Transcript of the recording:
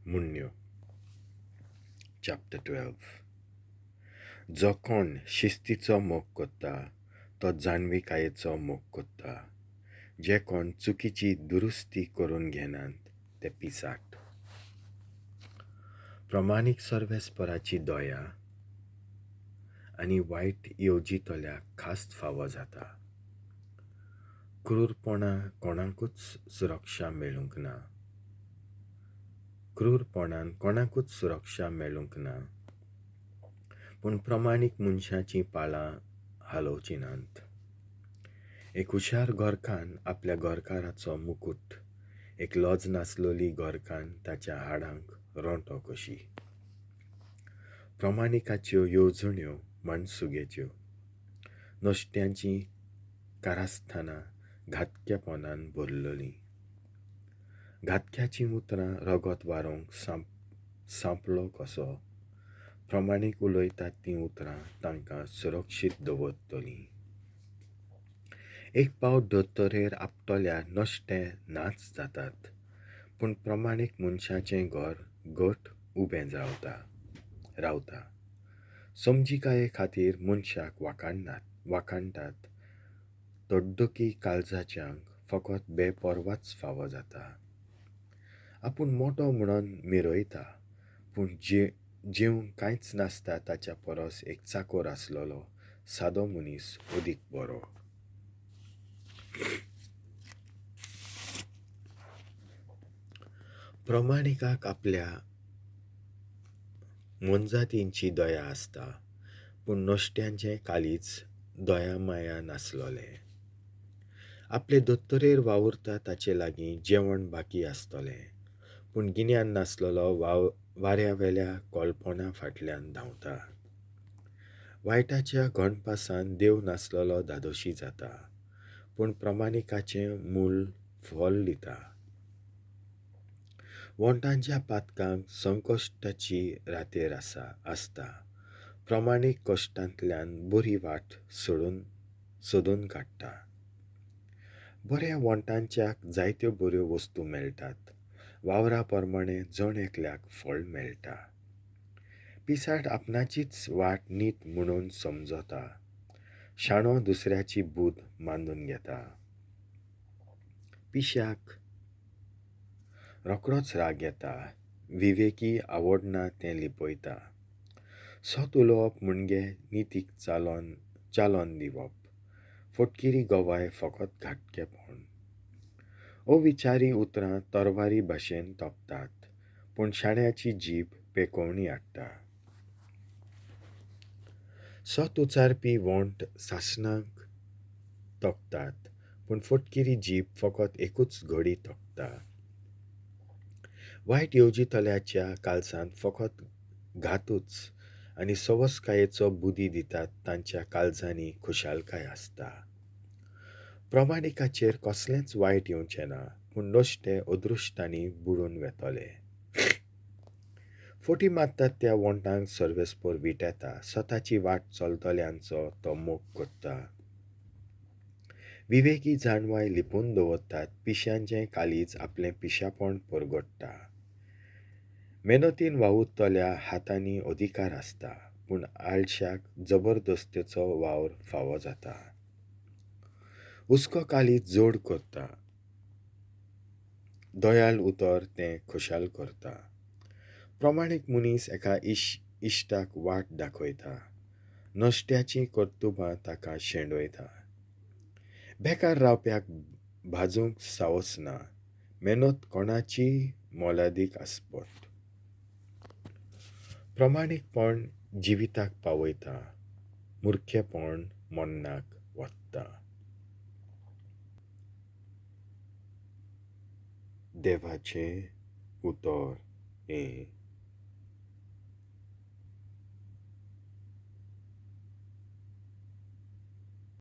म्हणण्यो. Chapter 12. जो कोण शिस्तीचो मोग करता तो जाणविकायेचो मोग करता. जे कोण चुकीची दुरुस्ती करून घेनात ते पिसाट. प्रमाणीक सर्वेस्पराची दया आनी वायट येवजितल्याक खास्त फावो जाता. क्रूरपणा कोणाकूच सुरक्षा मेळूंक ना. क्रूरपणान कोणाकूच सुरक्षा मेळूंक ना, पूण प्रमाणीक मनशाचीं पाळां हालोवचीं नात. एक हुशार घरकान्न आपल्या घरकाराचो मुकूट, एक लज नासलोली घरकान्न ताच्या हाडांक रोंटो कशी. प्रमाणिकाच्यो येवजण्यो माणसुगेच्यो, नश्ट्यांचीं कारस्थानां घातकेपणान भरलेलीं. घातक्याचीं उतरां रगत वारोवंक सांपळो कसो, प्रमाणीक उलयतात तीं उतरां तांकां सुरक्षीत दवरतलीं. एक पावट दोतोरेर आपटल्यार नश्टे नाच जातात, पूण प्रमाणीक मनशाचें घर घट उबें रावता. समजिकाये खातीर मनशाक वाखाणटात, तड्डकी काळजाच्यांक फकत बेपर्वाच फावो जाता. आपूण मोटो म्हणून मिरयता, पूण जेवंक कांयच नासता ताच्या परस एक चाकोर आसलेलो सादो मनीस अदीक बरो. प्रमाणिकाक आपल्या मोनजातींची दया आसता, पूण नश्ट्यांचें काळीज दयामाया नासलोलें. आपले दोतोरेर वावुरता ताचे लागीं जेवण बाकी आसतलें, पूण गिन्यान नासलेलो वाऱ्यावेल्या कल्पना फाटल्यान धांवता. वायटाच्या गणपासान देव नासलेलो धादोशी जाता, पूण प्रमाणिकाचें मूल फल दिता. वण्टांच्या पातकांक संकश्टाची रातेर आसता. प्रमाणीक कश्टांतल्यान बरी वाट सोदून काडटा. बऱ्या वण्टांच्याक जायत्यो बऱ्यो वस्तू मेळटात. वावरा प्रमाणे जण एकल्याक फळ मेळटा. पिसाट आपणाचीच वाट नीत म्हणून समजता. शाणो दुसऱ्याची बुद्द मानून घेता. पिशाक रोखडोच राग येता. विवेकी आवडना तें लिपयता. सत उलोवप म्हणजे नितीक चालन दिवप. फटकिरी गवाय फकत घाटकेपण. अविचारी उतरां तरवारी भाशेन तोपतात, पूण शाण्याची जीब पेकोवणी हाडटा. सत उचारपी वण्ट सासणाक तोपतात, पूण फटकिरी जीब फकत एकूच घडी तोपता. वायट येवजितल्याच्या काळजांत फकत घातूच आनी सवसकायेचो बुद्दी दितात तांच्या काळजांनी खुशालकाय आसता. प्रमाणिकाचेर कसलेंच वायट येवचें ना, पूण नश्टे अदृश्टांनी बुडून वेतले. फटी मारतात त्या वण्टांक सर्वेस्पर विटेता. स्वताची वाट चलतल्यांचो तो मोग करता. विवेकी जाणवाय लिपून दवरतात. पिश्यांचें काळीज आपलें पिशापण परगट्टा. मेहनतीन वावुरतल्या हातांनी अधिकार आसता, पूण आळशाक जबरदस्तेचो वावर फावो जाता. हुस्को काळीज जोड करता. दयाळ उतर तें खुशाल करता. प्रमाणीक मनीस एका इश्टाक वाट दाखयता. नश्ट्याचीं कर्तुबां ताका शेंडयता. बेकार रावप्याक भाजूंक साहस ना. मेहनत कोणाची मोलादीक आसपत. प्रमाणीकपण जिविताक पावयता, मुर्खेपण मरणाक वता. देवाचें उतर हें